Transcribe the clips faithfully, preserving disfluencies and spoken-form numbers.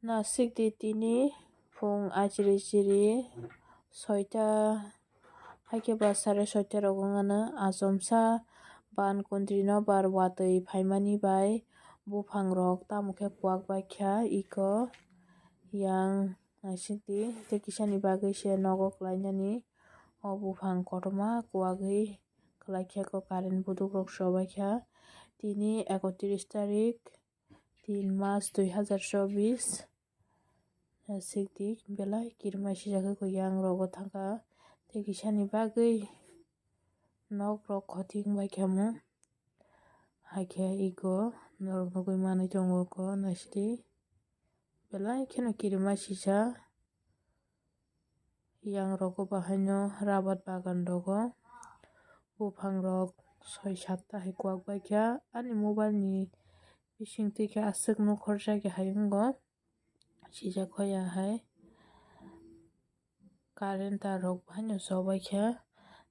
Nasikdi tini phung achiri chiri soita, haikhe ba sare soita rok wngmano. Achomsa ban kuntri no bar watwi phaimani bai buphang rok tamo khe kuak bai kha iko yang. Nasikdi tei kisani bagwi se nogo klainani o buphang kotorma kuagwi klaikha, ko current buduk rok chobaikha. Tini ekotris tarik tin mas dui hazar chobis. Nasikdi belai kirima sijak khe yang rogo thangkha tei kisani bagwi nok rok khoti wngbaikha mo. Haikhe iko norok nugwi manwi tongo ko naisidi belai kheno kirima sijak. Yang rogo bahaino rabar bagan rogo buphang rok soi satta hai kuak baikha. Ani mobile ni bising twi khe aswk nukhorjak hai wngo. Sijak hoya hai current tar rok bahaino chobaikha.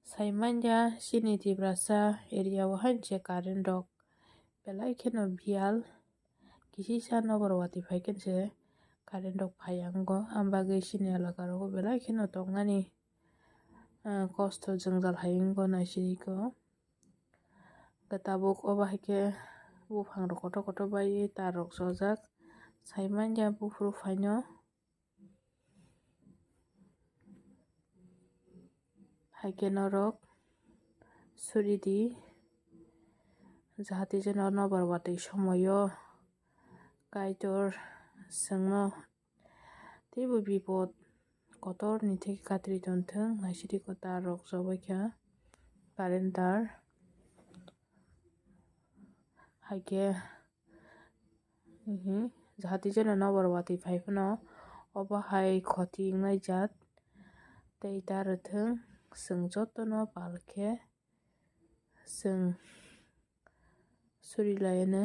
Sai manya chini Tiprasa area o haino se current rok belai kheno biyal kisisa nokbar watwi phai khe se current rok phai ya wngo. Ang bagwi chini elaka rogo belai kheno tongnani, ah, kosto jwngjal hai wngo naisidi ko. Hwnkhe tabuk obo hai khe buphang rok kotor kotor bai tar rok chojak. Sai manya buphuru phaino. Hai khe norok suri di, jahate jeno nobar watwi somoio Kaitor chwngno teibo bipot kotorni theke katri tonthwng. Naisidi ko tar rok chobaikha, current tar. Hai khe, mhm, jahati jeno nobar watwi phai phano obo hai khoti wngnai jat tei ta rwthwng, chwng jotono pal khe chwng suri lai anw.